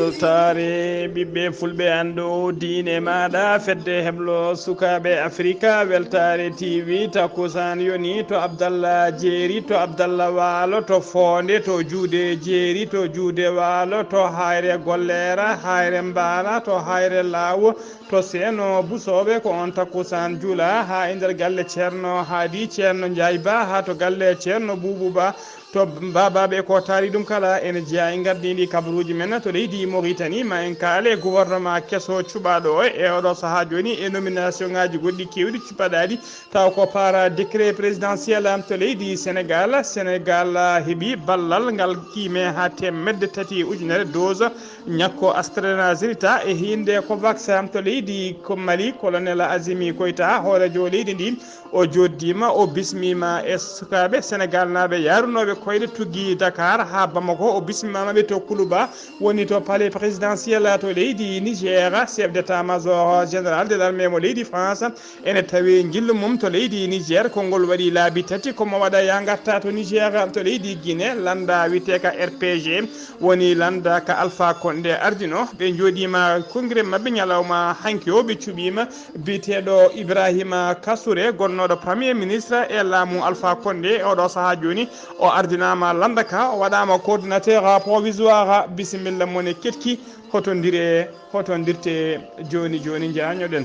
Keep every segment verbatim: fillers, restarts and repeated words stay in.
Weltaare ɓiɓɓe fulɓe, anndo diine maaɗa, fedde heblo sukaaɓe Afrika, Weltaare T V, takkusaan yoni to Abdallah Jeeri, to Abdallah Waalo, to Foonde, to Juude Jeeri, to Juude Waalo, to Hayre Golleera, Hayre Mbaala, to Hayre Laawo, to Seeno Busooɓe. Ko on takkusaan jula haa e nder galle Ceerno Haadi, Ceerno Njaay Ba, haa to galle Ceerno Buubu Ba, to baabaaɓe ko taari ɗum kala, ene jeyaa e ngardiindi kabaruuji men to leydi Mauritanie. Ma en kaale gouvernement keso cuɓaaɗo o e oɗo sahaa jooni e nomination ŋaaji goɗɗi keewɗi cuɓaɗaaɗi, taw ko par décret présidentiel to leydi Sénégal. Sénégal heɓi ballal ngal kiime haa teemedde tati ujunere dose ñakko AstraZeneca e hiinde Covax to leydi ko Mali, colonel Azimi Koyta, hooreejo leydi ndi, o jooɗdiima, o bismiima e sukaaɓe Senegaalnaaɓe yaarunooɓe koyɗe tuggi Dakar haa Bamako. O bismiima ɓe to Kuluba, woni to palais présidentiel to leydi Niger. Chef d'état-major général de l'armée mo leydi France ene tawi njillu mum to leydi Niger. Konngol waɗi laabi tati ko mo waɗa yaa ngarta to Niger, to leydi Guinée. Lannda wiyeteeka R P G, woni lannda ka Alpha Condé ardino. Ɓe njooɗiima konngire maɓɓe ñalawma hanki o, ɓe cuɓiima biyeteeɗo Ibrahima Kassoure, gonnooɗo Premier Ministre e laamu Alpha Condé. E oɗo sahaa jooni, o ardinaama lannda ka, o waɗaama coordinateur provisoire. Bisimilla mon e keɗki, hotondire, hotondirte jooni jooni, njaañoɗen.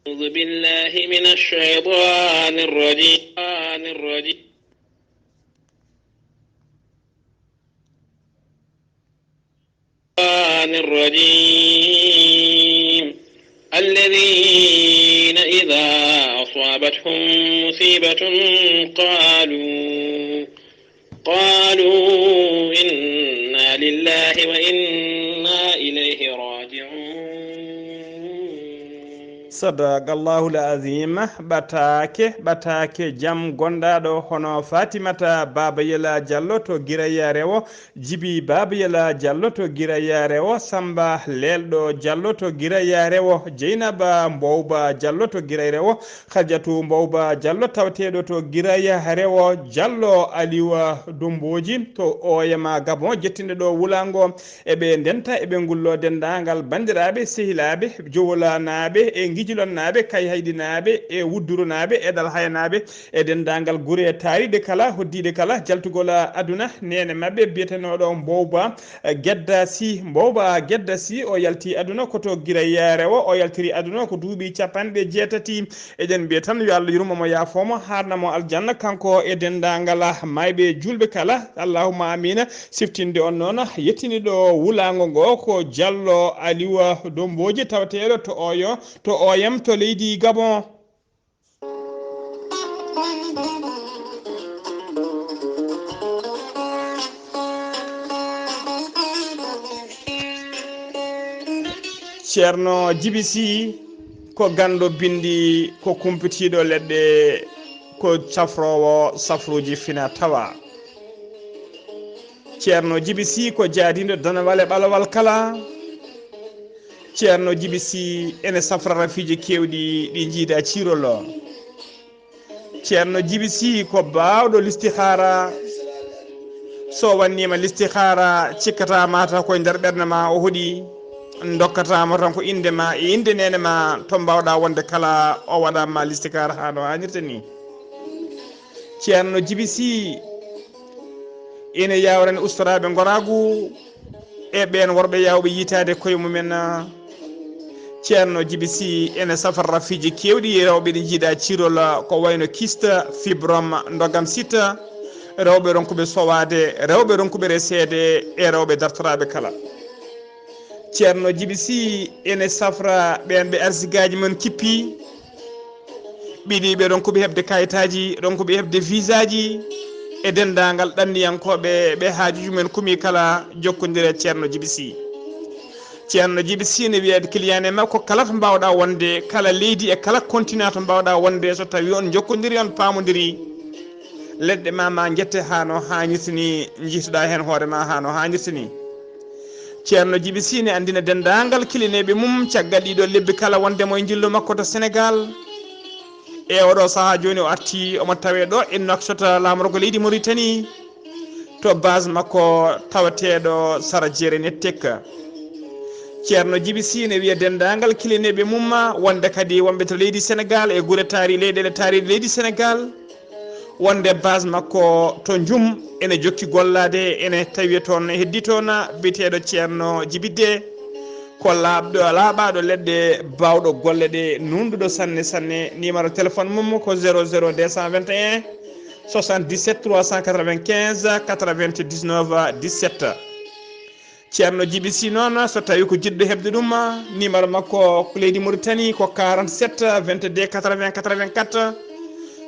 أعوذ بالله من الشيطان الرجيم. الشيطان الرجيم. الذين إذا أصابتهم مصيبة قالوا، قالوا إنا لله وإنا إليه راجعون. Sadaqallahul azim. Ɓataake, ɓataake jam gonɗaaɗo hono Fatimata Baba Yela Diallo to Giraya Rewo, Jibi Baba Yela Diallo to Giraya Rewo, Samba Leelɗo Diallo to Giraya Rewo, Jeynaba Mbowba Diallo to Giraya Rewo, Khadijatu Mbowba Diallo tawateeɗo to Giraya Rewo, Diallo Aliwa Dombooji to Oyema Gabon, jettinɗo ɗo wulaango. Eɓe ndenta, eɓe ngullo denndaangal banndiraaɓe, sehilaaɓe, Jowolanaaɓe, e Ngijilonnaaɓe, Kayhayɗinaaɓe, e Wuddurunaaɓe, e Ɗalhayanaaɓe, e denndaangal gure taariiɗe kala, hoddiiɗe kala, jaltugol aduna, neene maɓɓe biyetenooɗo Mbowba Gedda Si. Mbowba Gedda Si, o yalti aduna ko to Giraya Rewo, o yaltiri aduna ko duuɓi capanɗe jeetati. Eɗen mbiya tan yo Allah yurmo mo, yaafo mo, haarna mo aljanna, kanko e denndaangal maayɓe juulɓe kala. Allahumma amiina. Siftinde on noon, yettiniiɗo wulaango ngo ko Diallo Aliwa Dombooji, tawateeɗo to Oyo, to Oyem, to leydi Gabon. Ceerno Jibi Si ko ganndo binndi, ko kumpitiiɗo leɗɗe, ko safroowo safruuji fina tawa. Ceerno Jibi Si ko jaadiiɗo danawal e ɓalawal kala. Ceerno Jibi Si ene safra rafiiji keewɗi ɗi njiida ciirol. Ceerno Jibi Si ko baawɗo listihaara. So wanniima listihaara, cikkataa mataw koye nder ɓernde ma o hoɗi, dokkataama tan ko innde ma e innde neene ma, to mbaawɗaa wonde kala, o waɗaama listihaara haa no haanirta ni. Ceerno Jibi Si ene yaawrani ustoraaɓe ngoraagu e ɓeen worɓe yaawɓe yiytaade koye mumen. Ceerno Jibi Si ene safra rafiiji keewɗi rewɓe ɗi njiida ciirol, ko wayno kyste, fibrome, ndogam sita, rewɓe ronkuɓe sowaade, rewɓe ronkuɓe reseede, e rewɓe dartoraaɓe kala. Ceerno Jibi Si ene safra ɓeen ɓe arsigaaji mum kippi, ɓiɗiiɓe ronkuɓe heɓde kayitaaji, ronkuɓe heɓde visaaji, e denndaangal ɗanniyankooɓe ɓe haajuuji mumen kumi kala, jokkondire Ceerno Jibi Si. Ceerno Jibi Si ne wiya client e makko kala to mbaawɗaa wonde, kala leydi e kala continent to mbaawɗaa wonde, so tawii on njokkondirii, on paamondirii, leɗɗe ma, ma njette haa no haanirta ni, njiytoɗaa heen hoore ma haa no haanirta ni. Ceerno Jibi Si ne anndina denndaangal kilineeɓe mum caggal ɗiɗo lebbi kala wonde mo e njillu makko to Senegaal. E oɗo sahaa jooni o arti, omo tawee ɗo e Nouakchott, laamorgo leydi Mauritanie, to base makko tawateeɗo Sara Jeere Nettek. Ceerno Jibi Sy ne wiya denndaangal kilineeɓe mum, wonde kadi wonɓe to leydi Senegaal e gure taari leyɗeele taariiɗe leydi Senegaal, wonde base makko to Njum ene jokki gollaade, ene tawi toon, heddi toon biyeteeɗo Ceerno Jibi Dee. Ko laaɓɗo, laaɓaaɗo leɗɗe, baawɗo golle ɗe, nuunɗuɗo sanne, sanne. Numéro téléphone mum ko zéro zéro deux cent vingt et un soixante-dix-sept trois cent quatre-vingt-quinze quatre-vingt-dix-neuf dix-sept. Ceerno Jibi Sy noon, so tawi ko jiɗɗo heɓde ɗum, numéro makko ko leydi Mauritanie ko quarante-sept vingt-deux quatre-vingts quatre-vingt-quatre.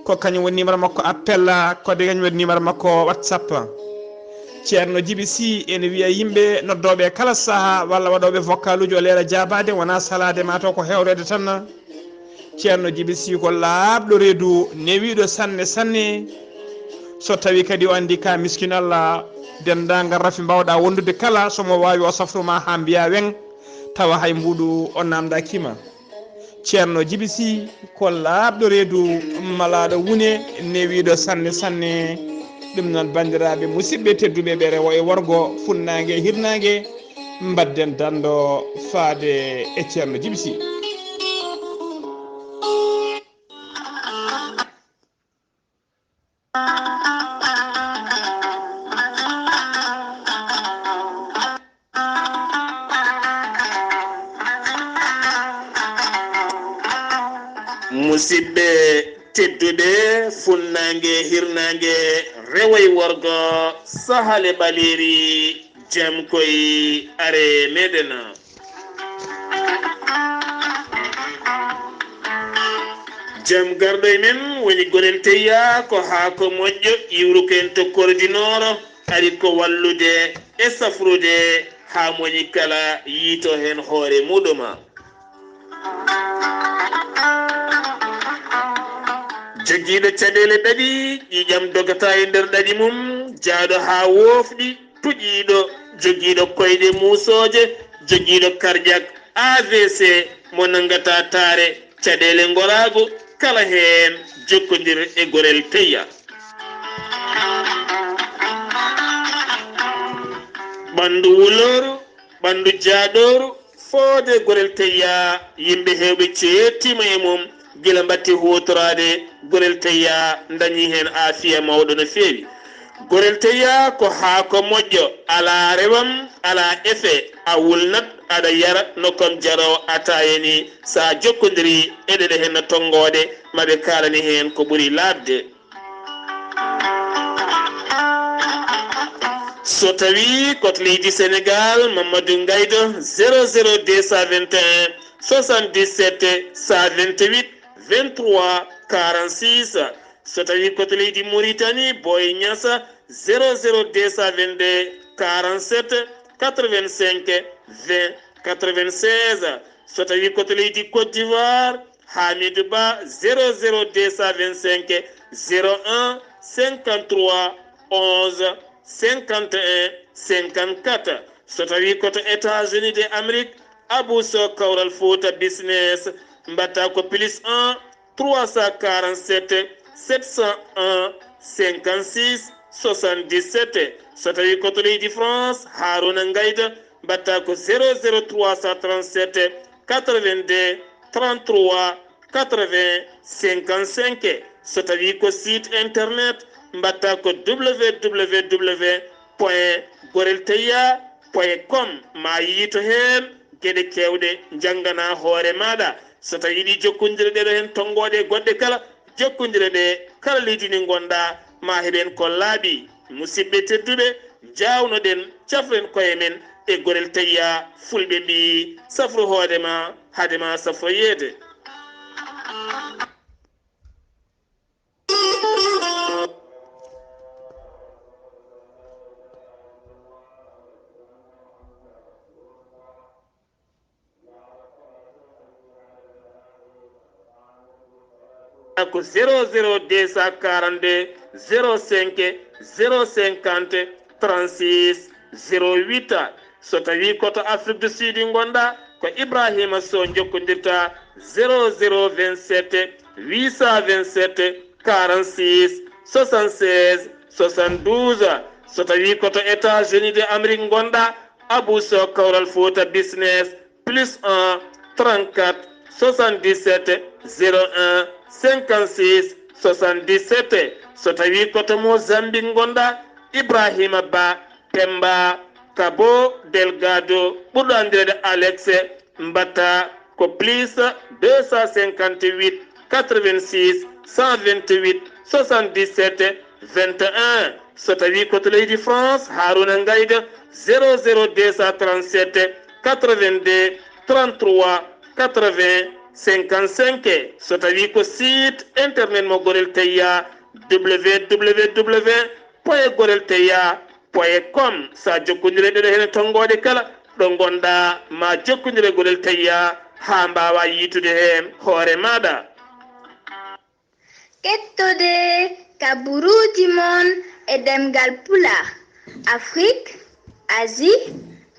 Ko kañum woni numéro makko appel, ko de kañum woni numéro makko WhatsApp. Ceerno Jibi Sy ene wiya yimɓe noddooɓe kala sahaa walla waɗooɓe vocaluuji o leera jaabaade, wonaa salaade, maa taw ko hewreede tan. Ceerno Jibi Sy ko laaɓɗo reedu, newiiɗo sanne, sanne. So tawi kadi o anndi ka miskin Allah, denndaangal rafi mbaawɗa wondude kala, so mo waawi o safru ma haa mbiya weŋ, tawa hay mbuuɗu o naamndaaki ma. Ceerno Jibi Sy ko laaɓɗo reedu, malaaɗo wune, newiiɗo sanne, sanne. Ɗum noon, banndiraaɓe, musidɓe tedduɓe, ɓe rewo e worgo, funnaange e hirnaange, mbaɗden danndo faade e Ceerno Jibi Sy. Musidɓe tedduɓe, funnaange, hirnaange, rewo e worgo, sahale ɓaleeri, jam koy are meɗen. Jam garɗo e men woni Gorel Teyya, ko haako moƴƴo, iwruko en to Kordinooro, ari ko wallude e safrude haa moƴƴi kala yiito heen hoore muɗum. Jogiiɗo caɗeele ɗaɗi, ƴiiƴam dogata e nder ɗaɗi mum, jaaɗo haa woofɗi, tuƴiiɗo, jogiiɗo koyɗe muusooje, jogiiɗo karƴak, A V C, mo nanngata taare, caɗeele ngoraagu, kala heen jokkondir e Gorel Teyya. Ɓanndu wulooru, ɓanndu jaaɗooru, foode Gorel Teyya, yimɓe heewɓe ceettiima e mum, gila mbatti huutoraade Gorel Teyya, ndañi heen aafiya mawɗo no feewi. Gorel Teyya ko haako moƴƴo, alaa rewam, alaa efe, a wulnat, aɗa yara no kom jaroowo ataaya ni, so a jokkondiri e ɗeɗe heen tonngooɗe, maɓe kaalani heen ko ɓuri laaɓde. So tawi ko to leydi Senegaal, Mamadou Ngaydo, zéro zéro deux cent vingt et un, soixante-dix-sept, cent vingt-huit, vingt-trois, quarante-six. So tawi ko to leydi Mauritanie, Boy Niassa, zéro zéro deux cent vingt-deux, quarante-sept, quatre-vingt-cinq, vingt, quatre-vingt-seize. So tawi ko to leydi Côte d'Ivoire, Hamidou Ba, zéro zéro deux cent vingt-cinq, zéro un, cinquante-trois, onze, cinquante et un, cinquante-quatre. So tawi ko to États-Unis de Amérique, Abou Sow, Kawral Fouta Business, mbaɗta ko plus un, trois cent quarante-sept, sept cent un, cinquante-six, soixante-dix-sept. So tawi ko to leydi France, Harouna Ngayda, mbaɗta ko zéro zéro trois cent trente-sept, quatre-vingt-deux, trente-trois, quatre-vingts, cinquante-cinq. So tawi ko site internet, mbaɗta ko www point gorelteya point com, ma yiito heen geɗe keewɗe, njanngana hoore maaɗa. So tawi yiɗi jokkondire ɗeɗo heen tonngooɗe e goɗɗe kala, jokkondire ɗe kala leydi ndi ngonɗa, ma heɓen ko laaɓi. Musidɓe tedduɓe, njaawnoɗen, cafren koye men e Gorel Tayya. Fulɓe mbiyi, safru hoore ma, hade ma safroyeede. Ko zéro zéro deux cent quarante-deux, zéro cinq, zéro cinquante, trente-six, zéro huit. So tawi ko to Afrique du Sud ngonɗa, ko Ibrahima Sow jokkondirta, zéro zéro vingt-sept, huit cent vingt-sept, quarante-six, soixante-seize, soixante-douze. So tawii ko to États-Unis de Amérique ngonɗaa, Abou Sow, Kawral Fouta Business, plus un, trente-quatre, soixante-dix-sept, zéro un, cinquante-six, soixante-dix-sept. So tawii ko to Mozambique ngonɗaa, Ibrahima Ba, Pemba, Cabo Delgado, ɓurɗo anndireede Alex, mbaɗta ko plus deux cent cinquante-huit, quatre-vingt-six, cent vingt-huit, soixante-dix-sept, vingt et un. So tawii ko to leydi France, Harouna Ngaïda, zéro zéro deux cent trente-sept, quatre-vingt-deux, trente-trois, quatre-vingts, cinquante-cinq. So tawii ko site internet mo Gorel Tayya, W W W point gorel tayya point com. So a jokkondirii e ɗeɗo hene tonngooɗe kala, ɗo ngonɗaa, ma jokkondire Gorel Tayya haa mbaawaa yiitude heen hoore maaɗa. Kettode kaburuuji mon e ɗemngal Pulaar, Afrik, Asie,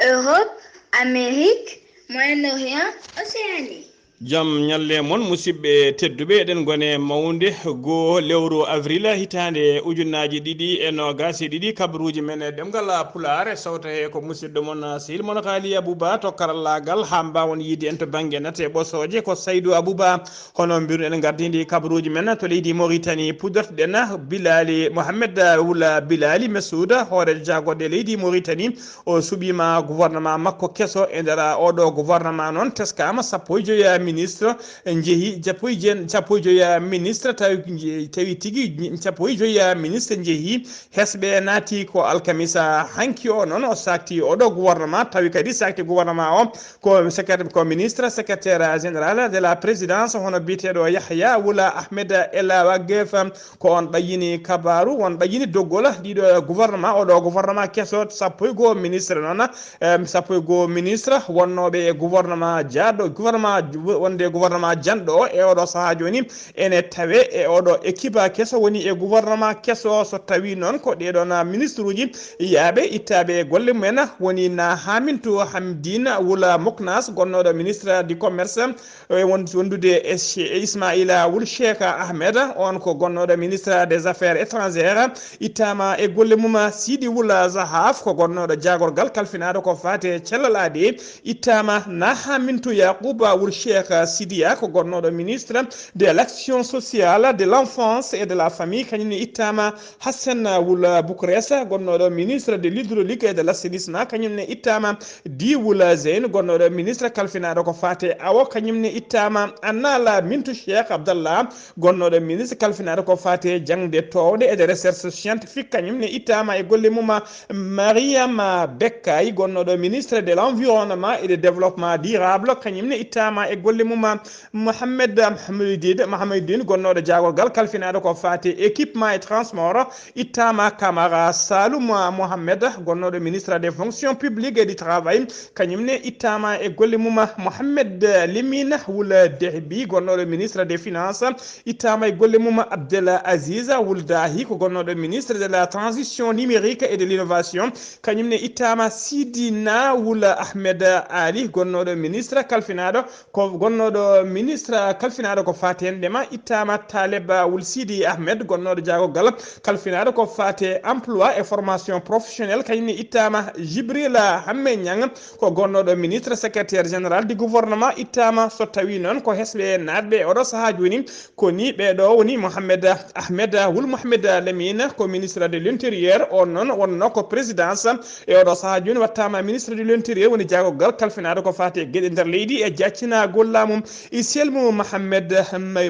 Europe, Amérique, Moyen-Orient, Océanie. Jam ñalle mon, musidɓe tedduɓe, eɗen ngone mawnde goo lewru avril hitaande ujunnaaji ɗiɗi e noogaas e ɗiɗi. Kabaruuji men e ɗemngal Pulaar, e sawta he ko musidɗo mon, sehil mon Haali Abuba to karallaagal, haa mbaawon yiide en to bannge nate ɓosooje ko Saydu Abuba. Hono mbiruɗen, en ngardini kabaruuji men to leydi Mauritanie, puɗɗortoɗen Bilali Mohamed Wula Bilali Mesouda, hooreejo jaagorɗe leydi Mauritanie. O suɓiima gouvernement makko keso. E nder oɗo gouvernement noon, teskaama sappo e joyi ministre njehi, sappo e joyi, sappo e joyi ministre tawi, tawi tigi sappo e joyi ministre njehi hesɓe, naati ko alkamisa hanki o. Noon o sakti oɗo gouvernement, tawi kadi sakti gouvernement o ko secrétaire, ko ministre secrétaire général de la présidence, hono biyeteeɗo Yahya Wula Ahmed El Wagef. Ko on ɓayyini kabaaru, on ɓayyini doggol ɗiɗo gouvernement, oɗo gouvernement keso, sappo e goo ministre noon, em, sappo e goo ministre wonnooɓe e gouvernement jaaɗo, gouvernement, wonde gouvernement janɗo o e oɗo sahaa jooni ene tawe e oɗo équipe keso woni e gouvernement keso. So tawi noon ko ɗeɗon ministre uji yaaɓe ittaaɓe e golle mumen, woni na Hamintu Hamdine Wula Moknas, gonnooɗo ministre du commerce, e won-, wondude e Che-, e Ismaila Wul Cheikh Ahmed, on ko gonnooɗo ministre des affaires étrangères, ittaama e golle mum. Sidi Wul Zahaf ko gonnooɗo jaagorgal kalfinaaɗo ko faati e cellal aadi, ittaama. Na Hamintu Yakuba Wul Cheikh Sidiya ko gonnooɗo ministre de l'action sociale, de l'enfance et de la famille, kañum ne ittaama. Hassan Wul Bukresa, gonnooɗo ministre de l'hydraulique et de l'assainissement, kañum ne ittaama. Di Wul Zeyn, gonnooɗo ministre kalfinaaɗo ko faati e awo, kañum ne ittaama. Annala Mintu Cheikh Abdallah, gonnooɗo ministre kalfinaaɗo ko faati e jaŋde toowɗe e de recherche scientifique, kañum ne ittaama e golle mum. Mariama Bekkay, gonnooɗo ministre de l'environnement et de développement durable, kañum ne ittaama e golle mum. Mohamed Mohameduddin, Mohameduddin, gonnooɗo jaagorgal kalfinaaɗo ko faati e équipement et transport, ittaama. Kamara Saloum Mohamed, gonnooɗo ministre des fonctions publiques et du travail, kañum ne ittaama e golle mum. Mohamed Limine Wul Dehbi, gonnooɗo ministre des finances, ittaama e golle mum. Abdel Aziz Wul Dahi ko gonnooɗo ministre de la transition numérique et de l'innovation, kañum ne ittaama. Sidina Wul Ahmed Ali, gonnooɗo ministre kalfinaaɗo ko gonnooɗo ministre kalfinaaɗo ko faati e ndema, ittaama. Taleb Wul Sidi Ahmed, gonnooɗo jaagorgal kalfinaaɗo ko faati e emploi et formation professionnelle, kañum ne ittaama. Jibril Hamme Niang ko gonnooɗo ministre secrétaire général du gouvernement, ittaama. So tawi noon ko hesɓe naatɓe e oɗo sahaa jooni, ko ni ɓeeɗo woni: Mohamed Ahmed Wul Mohamed Lamine ko ministre de l'intérieur, on noon wonno ko présidence. E oɗo sahaa jooni wattaama ministre de l'intérieur, woni jaagorgal kalfinaaɗo ko faati e geɗe nder leydi e jaccinagol laamu. Iselmu Mohamed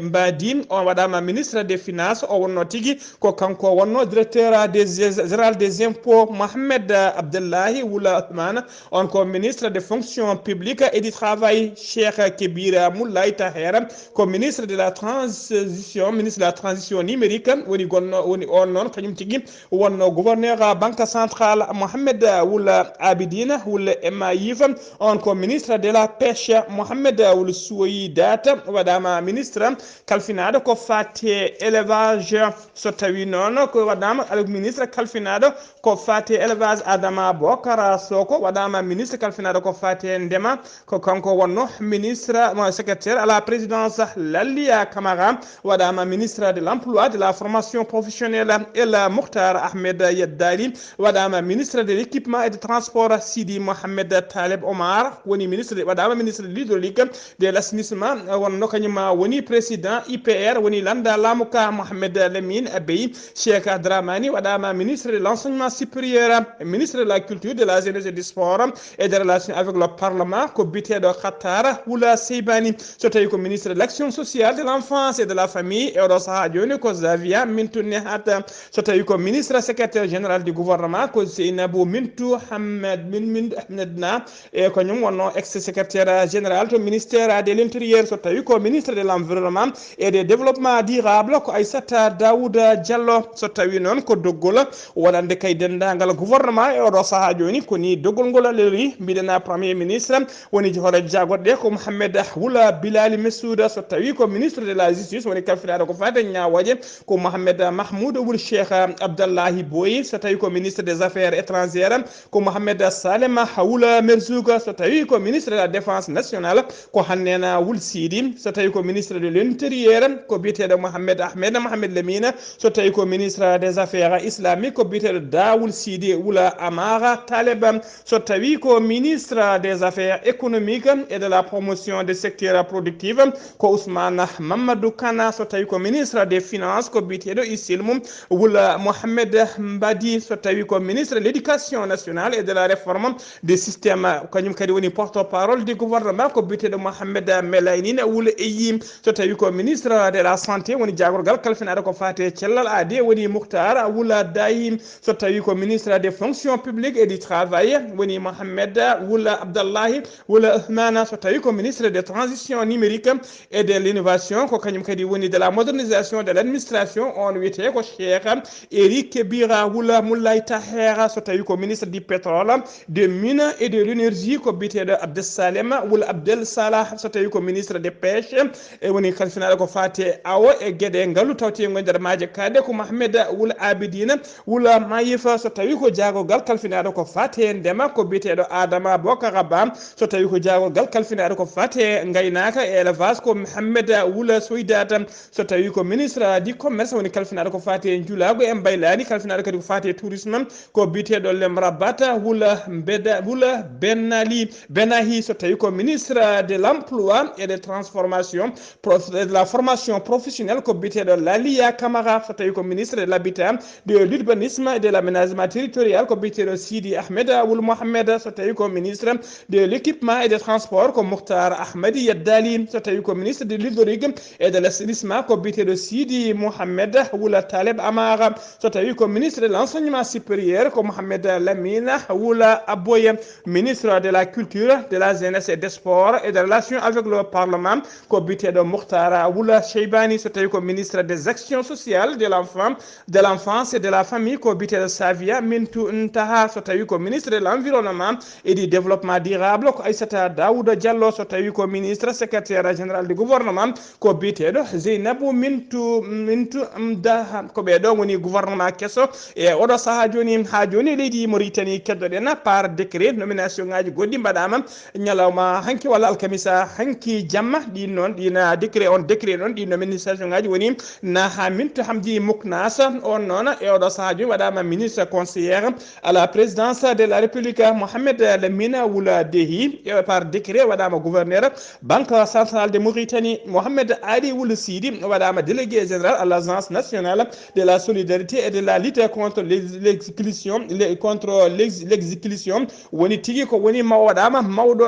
Mbadi, on waɗaama ministre des finances, o wonno tigi ko kanko wonno directeur des, général des impôts. Mohamed Abdullahi Wula Ousmane, on ko ministre de fonction publique et du travail. Cheikh Kebira Moulay Taher ko ministre de la transition, ministre de la transition numérique, woni gonno, woni on noon kañum tigi wonno gouverneur banque centrale. Mohamed Wul Abidine Wul Emayif, on ko ministre de la pêche. Mohamed Wul Suwoyi Data waɗaama ministre kalfinaaɗo ko faati e élevage. So tawii noon ko waɗaama al-, ministre kalfinaaɗo ko faati e élevage, Adama Bokara Soko waɗaama ministre kalfinaaɗo ko faati e ndema, ko kanko wonno ministre, mo secrétaire à la présidence. Lalliya Camara waɗaama ministre de l'emploi, de la formation professionnelle. El Mukhtar Ahmed Yaddali waɗaama ministre de l'équipement et de transport. Sidi Mohamed Taleb Omar woni ministre, waɗaama ministre de l'hydraulique, de l'assainissement, wonno kañum woni président I P R, woni lannda laamu ka. Mohamed Lamine Bey Cheikh Dramani waɗaama ministre de l'enseignement supérieur, ministre de la culture, de la jeunesse et du sport et des relations avec le parlement, ko biyeteeɗo Qatar Wula Seybani. So tawii ko ministre de l'action sociale, de l'enfance et de la famille, e oɗo sahaa jooni ko Zavia Mintu Nehat. So tawii ko ministre secrétaire général du gouvernement, ko Seynabou Mintu Hammed, Min-, Min-, Ahmed Na, e ko ñum wonno ex-secrétaire général to ministère de l'intérieur. So tawii ko ministre de l'environnement et de développement durable, ko Aissata Daouda Diallo. So tawii noon ko doggol wonande kay denndaangal gouvernement e oɗo sahaa jooni, ko ni doggol ngol lelori. Mbiɗen premier ministre woni hoore jagorɗe ko Mohamed Wula Bilali Messouda. So tawii ko ministre de la justice woni kalfinaaɗo ko faati e ñaawooje, ko Mohamed Mahmoud Wul Cheikh Abdallahi Boyi. So tawii ko ministre des affaires étrangères, ko Mohamed Salem Wula Merzouga. So tawii ko ministre de la défense nationale, ko Hannena Wul Sidi. So tawii ko ministre de l'intérieur, ko biyeteeɗo Mohamed Ahmed Mohamed Lamine. So tawii ko ministre des affaires islamiques, ko biyeteeɗo Dawul Sidi Wula Amara Taleb. So tawii ko ministre des affaires économiques et de la promotion des secteurs productifs, ko Ousmane Mamadou Kana. So tawii ko ministre des finances, ko biyeteeɗo Isilmu Wula Mohamed Mbadi. So tawii ko ministre de l'éducation nationale et de la réforme du système, kañum kadi woni porte-parole du gouvernement, ko biyeteeɗo Mohamed Melaynine Wula Eyi. So tawii ko ministre de la santé woni jaagorgal kalfinaaɗo ko faati e cellal aadi, woni Mukhtar Wula Dayi. So tawii ko ministre des fonctions publiques et du travail woni Mohamed Wula Abdallahi Wula Ousmane. So tawii ko ministre de transition numérique et de l'innovation, ko kañum kadi woni de la modernisation de l'administration, on wiyetee ko Cheikh Eric Bira Wula Moulay Taher. So tawii ko ministre du pétrole, de mines et de l'énergie, ko biyeteeɗo Abdel Salem Wula Abdel Salah. So tawii ko ministre de pêche, e woni kalfinaaɗo ko faati e awo e geɗe ngalu tawtee e nder maaje kaaɗe, ko Mohamed Wula Abidine Wula Mayifa. So tawii ko jaagorgal kalfinaaɗo ko faati e ndema, ko biyeteeɗo Adama Bokara Ba. So tawii ko jaagorgal kalfinaaɗo ko faati e ngaynaaka e élevage, ko Mohamed Wula Soydata. So tawii ko ministre du commerce woni kalfinaaɗo ko faati e njulaagu e mbaylaani, kalfinaaɗo kadi ko faati e tourisme, ko biyeteeɗo Lemra Bata Wula Mbeda, Wula Benali, Benahi. So tawii ko ministre de l'emploi et de transformation prof-, de la formation professionnelle, ko biyeteeɗo Laliya Camara. So tawii ko ministre de l'habitat, de l'urbanisme et de l'aménagement territorial, ko biyeteeɗo Sidi Ahmed Wul Mohamed. So tawii ko ministre de l'équipement et des transports, ko Mukhtar Ahmadi Yaddali. So tawii ko ministre de l'hydraulique et de l'assainissement, ko biyeteeɗo Sidi Mohamed Wula Taleb Amara. So tawii ko ministre de l'enseignement supérieur, ko Mohamed Lamine Wula Aboye. Ministre de la culture, de la jeunesse et des sports et des relations avec le parlement, ko biyeteeɗo Mukhtar Wula Sheybani. So tawii ko ministre des actions sociales, de l'enfant, de l'enfance et de la famille, ko biyeteeɗo Savia Mintu Ntaha. So tawii ko ministre de l'environnement et du développement durable, ko Aissata Daouda Diallo. So tawii ko ministre secrétaire général du gouvernement, ko biyeteeɗo Zeynabou Mintu, Mintu Daha. Ko ɓee ɗoo woni gouvernement keso e oɗo sahaa jooni. Haa jooni leydi Mauritanie, keddoɗen par décret, nomination ngaaji goɗɗi mbaɗaama ñalawma hanki walla alkamisa hanki jamma. Ɗin noon, ɗin, ah, décret, on décret noon, ɗin nomination ngaaji woni Naha Mintu Hamdi Muknas. On noon e oɗo sahaa jooni waɗaama ministre conseillère à la présidence de la République, Mohamed Lamine Wula Dehi, e par décret waɗaama gouverneur Banque Centrale de Mauritanie. Mohamed Ali Wul Sidi waɗaama délégué général à l'Agence nationale de la solidarité et de la lutte contre l'ex-, l'exclusion, le-, contre l'ex-, l'exclusion. Woni tigi ko woni maw-, waɗaama mawɗo,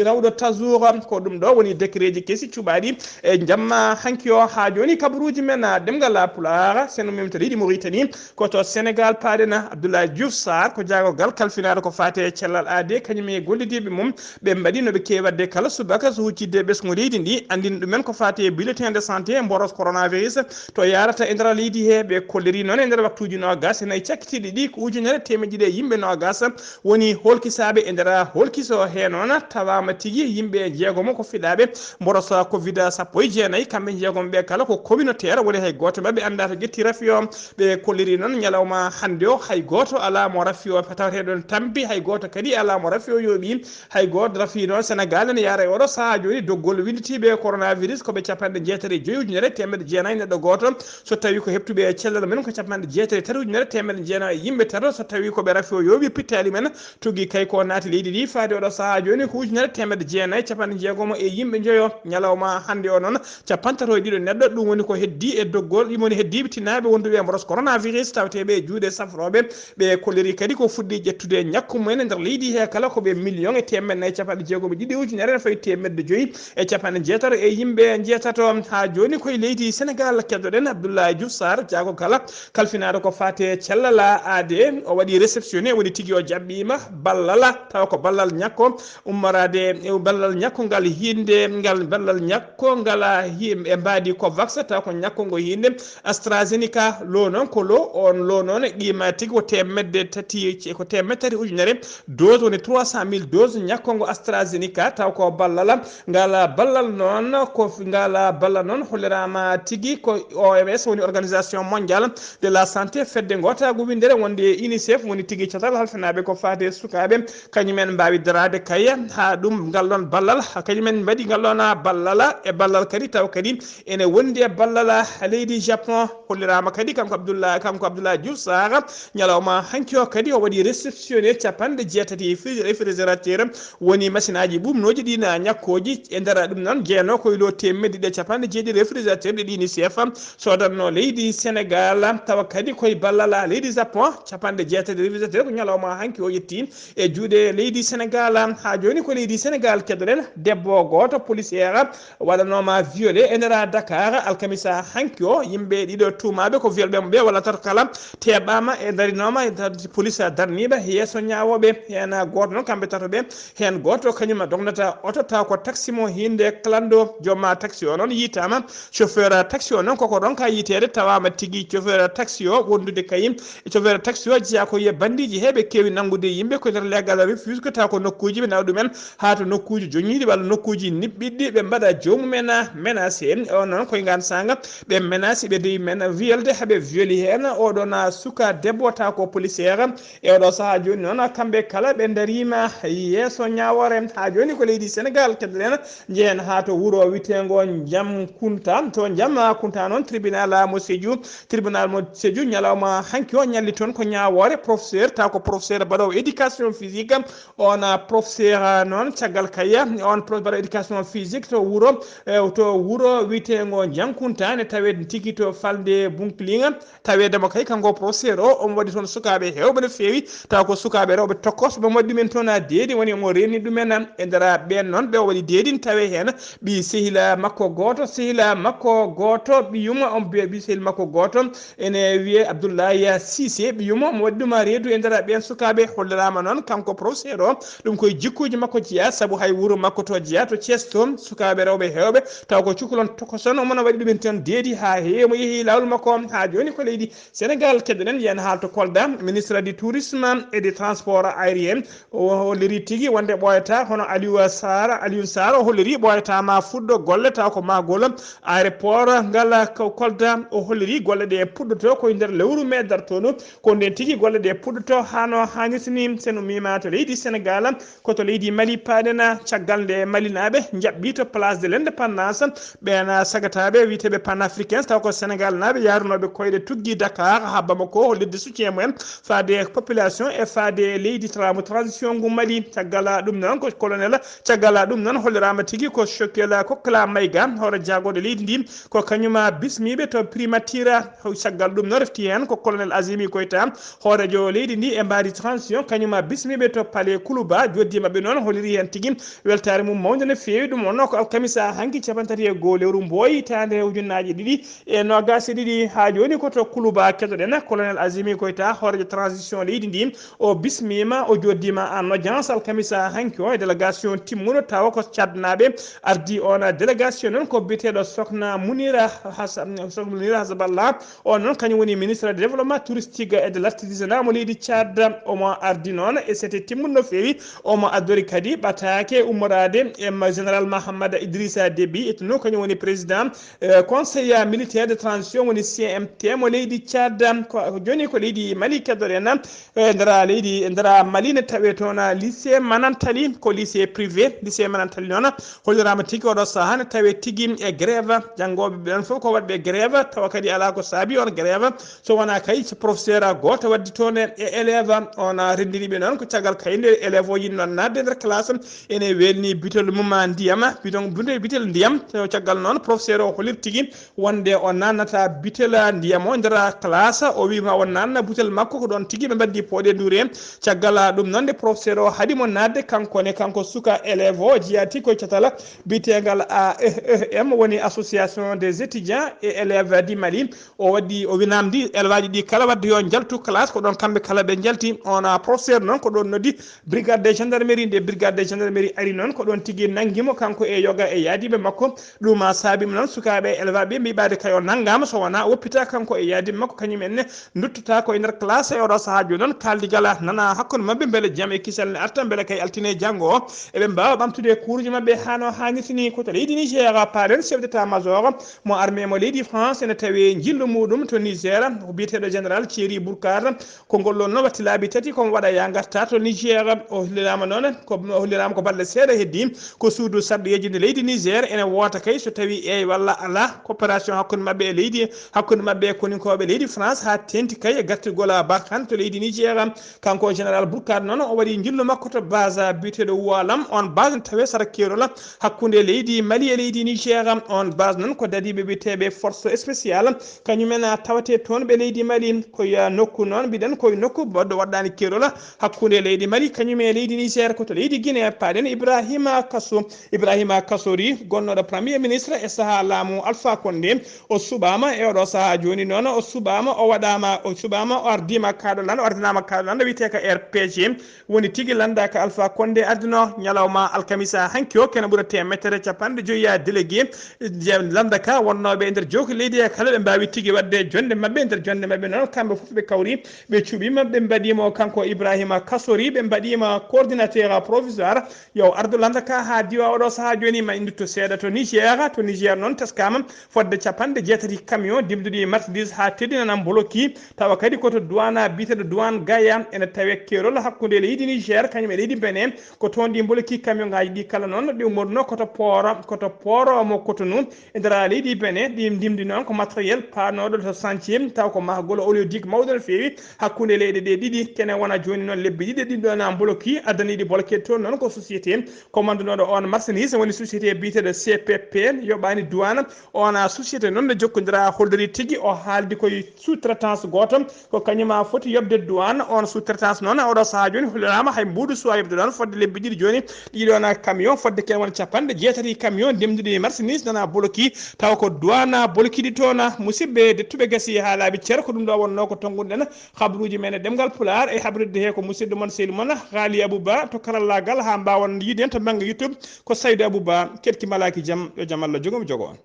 rawɗo Tazour. Ko ɗum ɗo woni décretji kesi cuɓaaɗi e jamma hanki o. Haa jooni kabaruuji men, ah, ɗemngal Pulaar, Sen Mim to leydi Mauritanie, ko to Sénégal paaɗen. Abdoulaye Diouf Sarr ko jaagorgal kalfinaaɗo ko faati e cellal aadee, kañum e gollidiiɓe mum. Ɓe mbaɗi no ɓe keewi waɗde kala subaka, so huccitde ɓesngu leydi ndi, anndina ɗumen ko faati e bulletin de santé mboros coronavirus to yaarata e nder leydi he. Ɓe kolliri noon e nder waktuuji noogas e nayi cakkitiiɗi ɗi, ko ujunere teemedde ɗiɗi e yimɓe noogas woni holkisaaɓe e nder holkiso he. Noon tawaama tigi yimɓe jeegomo ko fiɗaaɓe mboros covid sappo e jeenayi, kamɓe jeegom ɓe kala ko communautaire, woni hay gooto maɓɓe anndaa to ƴetti rafi o. Ɓe kolliri noon ñalawma hannde o, hay gooto alaa mo rafi o tawateeɗo ne tampi, hay gooto kadi alaa mo rafi o yooɓi. Hay gooto rafi noon Senegaal ene yaara e oɗo sahaa jooni doggol winnditiiɓe coronavirus ko ɓe capanɗe jeetati e joyi ujunere teemedde jeenayi neɗɗo gooto, so tawii ko heɓtuɓe e cellal mum ko capanɗe jeetati e tati ujunere teemedde jeenayi e yimɓe tato, so tawii ko ɓe rafi o yooɓi pittaali mum, tuggi kay ko naati leydi ndi faade oɗo sahaa jooni ko ujunere teemedde jeenayi capanɗe jeegomo e yimɓe njoyo. Ñalawma hannde o noon, capanɗe tato e ɗiɗo neɗɗo, ɗum woni ko heddii e doggol, ɗum woni heddiiɓe tinaaɓe wonduɓe e mboros coronavirus tawateeɓe e juuɗe safrooɓe. Ɓe kolliri kadi ko fuɗɗi ƴettude ñakku mumen e nder leydi he kala ko ɓe million e teemedde nayi capanɗe jeegomo e ɗiɗi ujunere fawi teemedde joyi e capanɗe jeetato e yimɓe njeetato. Haa jooni koye leydi Senegaal, keddoɗen Abdoulaye Diouf Sarr, jaago kala kalfinaaɗo ko faate cellal aade. O waɗi réceptionné, woni tigi o jaɓɓiima ballal, tawa ko ballal ñakko ummoraade, e ballal ñakko ngal hiinde, ngal ballal ñakko ngal, a, hi-, e mbaadi Covax, tawa ko ñakko ngo hiinde AstraZeneca. Lo noon ko lo, on lo noon qiima tigi ko teemedde tati, ko teemedde tati ujunere dose, woni trois cent mille dose ñakko ngo AstraZeneca, taw ko ballal. Ngal ballal noon, ko f-, ngal ballal noon holliraama tigi ko O M S, woni Organisation Mondiale de la Santé, fedde ngootaagu winndere wonde e UNICEF, woni tigi catal halfinaaɓe ko faati e sukaaɓe, kañumen mbaawi daraade kay haa ɗum ngal ɗoon ballal, kañumen mbaɗi ngal ɗoon ballal, e ballal kadi taw kadi ene wondi e ballal leydi Japon. Holliraama kadi kanko Abdoulaye, kanko Abdoulaye Diouf Sarr, ñalawma hanki o kadi o waɗi réceptionné capanɗe jeetati e fri-, réfrigérateur, woni machine aji ɓuuɓnooji ɗiin ñakkooji. E nder ɗum noon, jeyanoo ko e lo teemedde ɗiɗi e capanɗe jeeɗiɗi réfrigérateur ɗi UNICEF soodannoo leydi Senegaal, tawa kadi ko e ballal leydi Japon, capanɗe jeetati réfrigérateur ko ñalawma hanki o yetti e juuɗe leydi Senegaal. Haa jooni ko leydi Senegaal keddoɗen, debbo gooto policière waɗanooma violé e nder Dakar alkamisa hanki o. Yimɓe ɗiɗo tuumaaɓe ko viol ɓe mo ɓe walla tato kala teɓaama e darinooma, e dar-, police darniiɓe yeeso ñaawooɓe. Heen gooto noon, kamɓe tato ɓe, heen gooto kañum dognata oto, taw ko taxi mo hiinde clando. Jooma taxi o noon yiytaama, chauffeur taxi o noon koko ronka yiiteede, tawaama tigi chauffeur taxi o wondude kay e chauffeur taxi o jeyaa ko e bandiiji he ɓe keewi nanngude yimɓe ko nder leegal refuse, ko taw ko nokkuuji ɓe nawa ɗumen haa to nokkuuji joñiiɗi walla nokkuuji niɓɓiɗɗi, ɓe mbaɗa joomum en menacé. O noon koye ngaan saanga ɓe menacé, ɓe dewi men wiyelde haɓe violi heen oɗo na suka debbo taw ko policière. E oɗo sahaa jooni noon kamɓe kala ɓe dariima yeeso ñaawoore. Haa jooni ko leydi Senegaal keddoɗen, njehen haa to wuro witeengo Njam Kunta. To Njam Kunta noon, tribunal mo Sédhiou, tribunal mo Sédhiou ñalawma hanki o ñalli toon ko ñaawoore professeur, taw ko professeur baɗoowo éducation physique. On, a, professeur, a, noon caggal kay, on prof baɗoowo éducation physique to wuro, e, to wuro witeengo Njam Kunta ne tawee tigi to falnde Bunkiling. Taweede mo kay kanko professeur o, omo waɗi toon sukaaɓe heewɓe no feewi, taw ko sukaaɓe rewɓe tokkoos, omo waɗi ɗumen toon a deedi, woni omo reenni ɗumen e nder ɓeen noon ɓe o waɗi deedi, tawe heen ɓii sehila makko gooto, sehila makko gooto, ɓiyum, on ɓii sehil makko gooto ene wiyee Abdoulaye Cissé, ɓiyum, omo waɗi ɗum a reedu e nder ɓeen sukaaɓe. Holliraama noon kanko professeur o, ɗum koye jikkuuji makko jeyaa, sabu hay wuro makko to jeyaa to Thiès toon, sukaaɓe rewɓe heewɓe, taw ko cukalon tokkoson, omo waɗi ɗumen toon deedi haa heewi, omo yehi laawol makko. Haa jooni ko leydi Senegaal keddoɗen, yen haal to Kolda. Ministre du Tourisme et du Transport Aérien, o holliri tigi wonde ɓooyata hono Aliou Sarr, Aliou Sarr o holliri ɓooyata ma fuɗɗo golle taw ko mahgol aéroport ngal ko Kolda. O holliri golle ɗe puɗɗoto ko e nder lewru mee dartoɗo, ko nden tigi golle ɗe puɗɗoto haa no haanirta ni. Sen ummiima to leydi Senegaal, ko to leydi Mali paaɗen, caggal nde Malinaaɓe njaɓɓi to Place de l'Indépendance ɓeen sagataaɓe wiyeteeɓe panafricains, taw ko Senegaal naaɓe yaarunooɓe koyɗe tuggi Dakar haa Bamako, hollirde soutien mumen faade population e faade leydi tra-, mo transition ngu Mali. Caggal ɗum noon ko colonel, caggal ɗum noon holliraama tigi ko Choguel Kokla Maïga, hoore jaagorɗe leydi ndi, ko kañum bismiiɓe to primature. Caggal ɗum noon refti heen ko colonel Azimi Goïta, hooreejo leydi ndi e mbaadi transition, kañum bismiiɓe to palais Koulouba. Joddi maɓɓe noon holliri heen tigi weltaare mum mawnde no feewi. Ɗum wonnoo ko alkamisa hanki capanɗe tati e goo lewru mbooyi hitaande ujunnaaji ɗiɗi e noogaas e ɗiɗi. Haa jooni ko to Koulouba keɗoɗen colonel Azimi Goïta, hooreejo transition leydi ndi. O bismiima, o joddiima en audience alkamisa hanki o e délégation timmuɗo, tawa ko Tchad naaɓe ardi on délégation noon, ko biyeteeɗo Sokna Munira Has-, Sokna Munira Hasballah. On noon kañum woni ministre de développement touristique et de l'artisanat mo leydi Tchad. Omo ardi noon e sete timmuɗo no feewi. Omo addori kadi ɓataake ummoraade Ade, em, Général Mahamada Idrissa Déby, etno kañum woni président, eh, Conseil militaire de transition, woni C M T mo leydi Tchad. Ko, ko joni ko leydi Mali keddoɗen, eh, ndera leydi, ndera Mali ne tawe toon, ah, lycée Manantali, ko lycée privé, lycée Manantali noon holliraama tigi oɗo sahaa ne tawe tigi e grève. Janngooɓe ɓen fof ko waɗɓe grève, tawa kadi alaa ko saabi on grève. So wonaa kay, so professeur gooto waddi toon e, e élève, on a renndiri ɓe noon ko caggal kay nde élève o yiɗi noon naatde nder classe, ene welni butel mum ndiyam, bidon, butel, butel ndiyam. So caggal noon professeur o holliri tigi wonde o naatnata butel ndiyam o nder classe, o wiima o naatna butel makko, ko ɗoon tigi ɓe mbaddi pooɗe nduure. Caggal ɗum noon nde professeur o haɗi mo naatde, kanko ne, kanko suka élève o jeyaa tigi koye catal biyeteegal A E E M, woni Association des étudiants et élèves du Mali. O waɗi, o wi namdi élève aji ɗi kala wadde yo njaltu classe, ko ɗoon kamɓe kala ɓe njalti. On a professeur noon ko ɗoon noddi brigade de gendarmerie, nde brigade de gendarmerie ari noon ko ɗoon tigi nanngi mo kanko e yoga e yaadiiɓe makko. Ɗum a saabi mo noon sukaaɓe e élève ɓe mbiɓaade kayo nanngaama, so wonaa woppita kanko e yaadiiɓe makko, kañum en ne nduttata ko e nder classe e oɗo sahaa jooni noon. Kaaldigal nana hakkunde maɓɓe mbele jam e kisal ne arta, mbele kay altine janngo o eɓe mbaawa ɓamtude kuuruji maɓɓe hano haanirta ni. Ko to leydi Niger, paalen chef d'état major mo armée mo leydi France ene tawi njillu muɗum to Niger, ko biyeteeɗo général Thierry Bourcard. Konngol ɗon noon watti laabi tati komo waɗa ya ngarta to Niger. O holliraama noon, ko, o holliraama ko balɗe seeɗa heddi, ko suudu sarɗiyeeji ndi leydi Niger ene woota kay so tawi eey walla alaa coopération hakkunde maɓɓe e leydi, hakkunde maɓɓe e koninkooɓe leydi France, haa teenti kay e gartirgol Barkhane to leydi Niger. Kanko général Bourcard noon o waɗi njillu makko to base biyeteeɗo Oualam, on base ne tawe sara keerol hakkunde leydi Mali e leydi Niger. On base noon ko dadiiɓe biyeteeɓe force spéciale, kañum en tawate toon ɓe leydi Mali. Koye nokku noon mbiɗen koye nokku baɗɗo waɗɗaani keerol hakkunde leydi Mali kañum e leydi Niger. Ko to leydi Guinée paɗen Ibrahima Kasso, Ibrahima Kassori, gonnooɗo premier ministre e sahaa laamu Alpha Condé. O suɓaama e oɗo sahaa jooni noon, o suɓaama, o waɗaama, o suɓaama, o ardiima kaaɗo lannda, o ardinaama kaaɗo lannda wiyetee ko R P G. Woni tigi lannda ka Alpha Condé ardino ñalawma alkamisa hanki o, kene ɓurata e mettere capanɗe joyi ya délégué je lannda ka wonnooɓe e nder jowki leydi e kala ɓe mbaawi tigi waɗde jonnde maɓɓe. Nder jonnde maɓɓe noon, kamɓe fof ɓe kawri, ɓe cuɓiima, ɓe mbaɗiima o kanko Ibrahima Kassori, ɓe mbaɗiima coordinateur provisoire. Yo ardu lannda ka haa diwa oɗo sahaa jooni, ma en ndutto seeɗa to Niger. To Niger noon, teskaama fodde capanɗe jeetati camion dimduɗi marchandise haa teddinana mboloki, tawa kadi ko to douane biyeteeɗo douane Gaya. Ene tawe keerol hakkunde leydi Niger kañum e leydi Benin. Ko toon ɗi mboloki camion ngaji ɗi kala noon ɗi ummorno ko to port, ko to port mo Cotonou e nder leydi Benin. Ɗi ndimdi noon ko matériel paanooɗo to chantier, taw ko mahgol oléoduc mawɗo no feewi hakkunde leyɗe ɗe ɗiɗi. Kene wona jooni noon lebbi ɗiɗi ɗin ɗon mboloki, addaniiɗi bolke toon noon ko société commandunooɗo on marchandise, woni société biyeteeɗo C P P, yoɓaani douane. On a société noon no jokkondira holliri tigi, o haaldi koye sous-traitance gooto, ko kañum a foti yoɓde douane. On sous-traitance noon, oɗo sahaa jooni holliraama hay mbuuɗu suwaa yoɓde ɗoon fodde lebbi ɗiɗi jooni. Ɗiɗon camion fodde kene wona capanɗe jeetati camion ndemduɗi marchandise nana boloki, taw ko douane bolokiɗi toon. Musidɓe dettuɓe gasi haa laaɓi cer, ko ɗum ɗo wonnoo ko tonnguɗen habruuji men e ɗemngal Pulaar, e habrirde he ko musidɗo mon sehil mon Haali Abou Ba to karallaagal, haa mbaawon yiide en to bannge YouTube ko Saydu Abou Ba. Keɗki malaaki jam, yo jam Allah jogo mi jogo on.